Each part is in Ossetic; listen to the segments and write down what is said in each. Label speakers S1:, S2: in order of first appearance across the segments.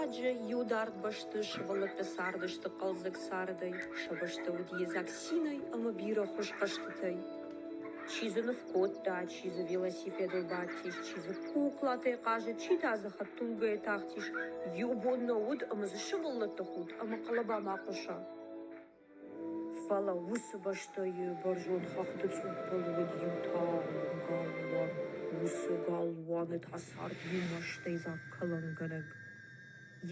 S1: Раджы иу дард бӕсты сывӕллӕттӕ цардысты хъӕлдзӕг цардӕй, сӕ бӕстӕ уыд йедзаг цинӕй ӕмӕ бирӕ хуыз хъӕзтытӕй. Чи дзы ныв кодта, чи дзы велосипедыл бадтис, чи дзы куклатӕй хъазыд, чи та дзы хӕдтулгӕйӕ тахтис. Иу бон нӕ уыд ӕмӕ дзы сывӕллӕтты худт ӕмӕ хъӕлӕба ма хъуыса. Фӕлӕ уыцы бӕстӕйы бӕрзонд хӕхты цъуппыл уыд иу талынг галуан. Уыцы галуаны та цард иу мӕстӕйдзаг кӕлӕнгӕнӕг.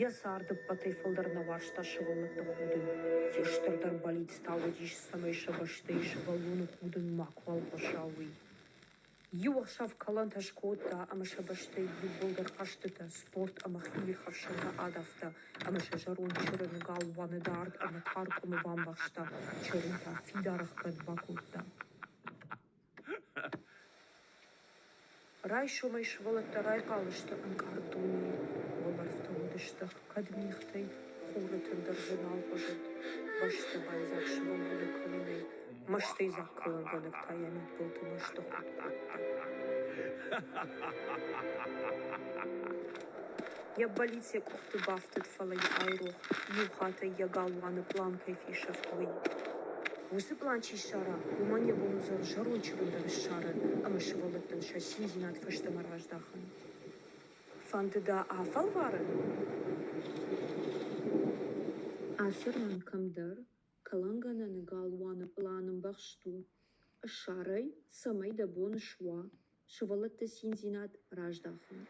S1: Йӕ цард ӕппӕтӕй фылдӕр нӕ уарзта сывӕллӕтты худын. Йе стырдӕр бӕллиц та уыдис, цӕмӕй сӕ бӕстӕйы сывӕллоны худын макуал хъуыса, уый. Иу ӕхсӕв кӕлӕнтӕ скодта ӕмӕ сӕ бӕстӕйы иууылдӕр хъӕзтытӕ, спорт ӕмӕ хиирхӕфсӕнтӕ адавта ӕмӕ сӕ зӕронд чырыны галуаны дард ӕмӕ тар къуымы бамбӕхста, чырын та фидар ӕхгӕд бакодта. Райсомӕй сывӕллӕттӕ райхъал сты ӕнкъард дунейы. Уӕлӕрвтӕ уыдысты ӕхгӕд мигътӕй, хуры тын дӕр дзы нал хъуызыд. Бӕстӕ байдзаг сывӕллоны кӕуынӕй, мӕстӕйдзаг кӕлӕнгӕнӕг та йӕ мидбылты мӕсты худт кодта. Йӕ бӕллиц йӕ къухты бафтыд, фӕлӕ йӕ айрох, иу хатт ӕй йӕ галуаны пълан кӕй фесӕфт, уый. Уыцы пълан чи ссара, уымӕн йӕ бон уыдзӕн зӕронд чырын дӕр ссарын ӕмӕ сывӕллӕттӕн сӕ циндзинад фӕстӕмӕ раздахын. Фӕнды дӕ афӕлварын? Ацы ран кӕмдӕр кӕлӕнгӕнӕны галуаны пълан ӕмбӕхст у. Ссар ӕй, цӕмӕй дӕ бон суа сывӕллӕтты циндзинад раздахын.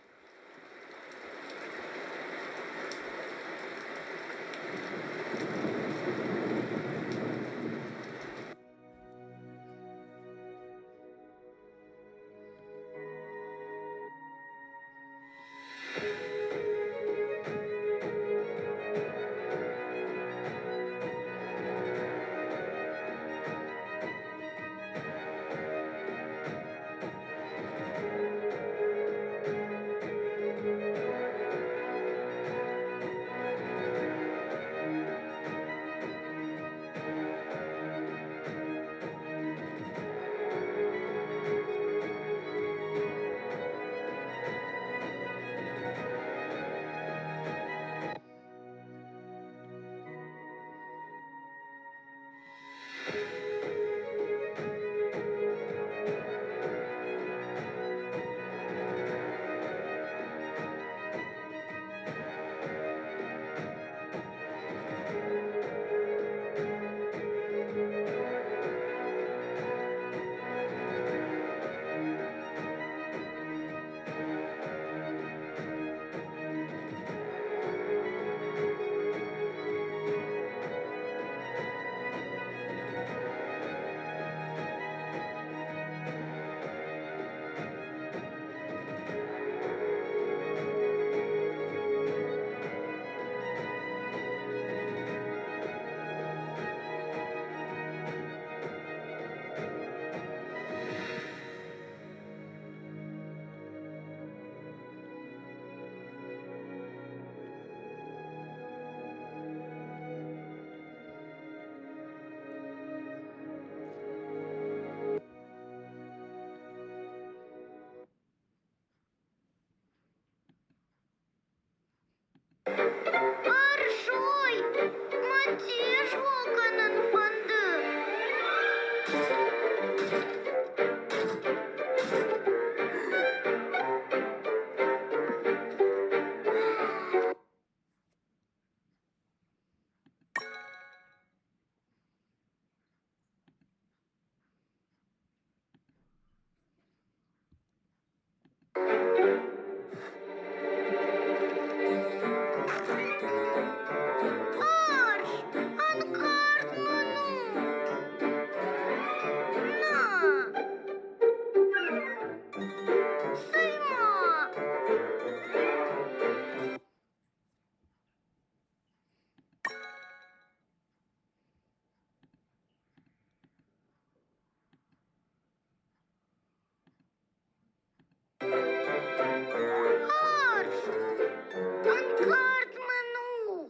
S2: Ӕрсой, мӕ тезгъо кӕнын фӕнды. Арс, ӕнкъард мын у. На! Цӕй-ма! Арс! Ӕнкъард мын у!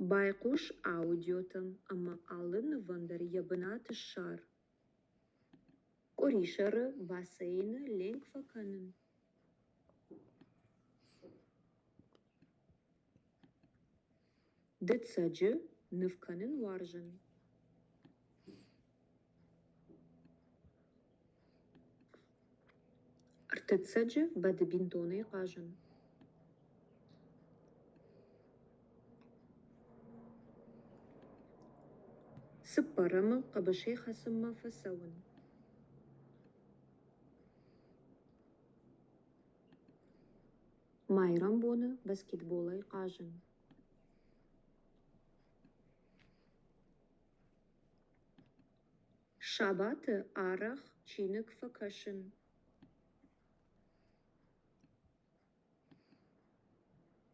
S1: Байхъус аудиотӕм ӕмӕ алы нывӕн дӕр йӕ бынат ссар. Къуырисӕры бассейны ленк фӕкӕнын. Дыццӕджы ныв кӕнын уарзын. Ӕртыццӕджы бадминтонӕй хъазын. Цыппӕрӕмы хъӕбысӕй хӕцынмӕ фӕцӕуын. Майрӕмбоны баскетболӕй хъазын. Сабаты арӕх чиныг фӕкӕсын.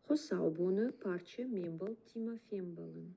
S1: Хуыцаубоны парчы ме мбӕлттимӕ фембӕлын.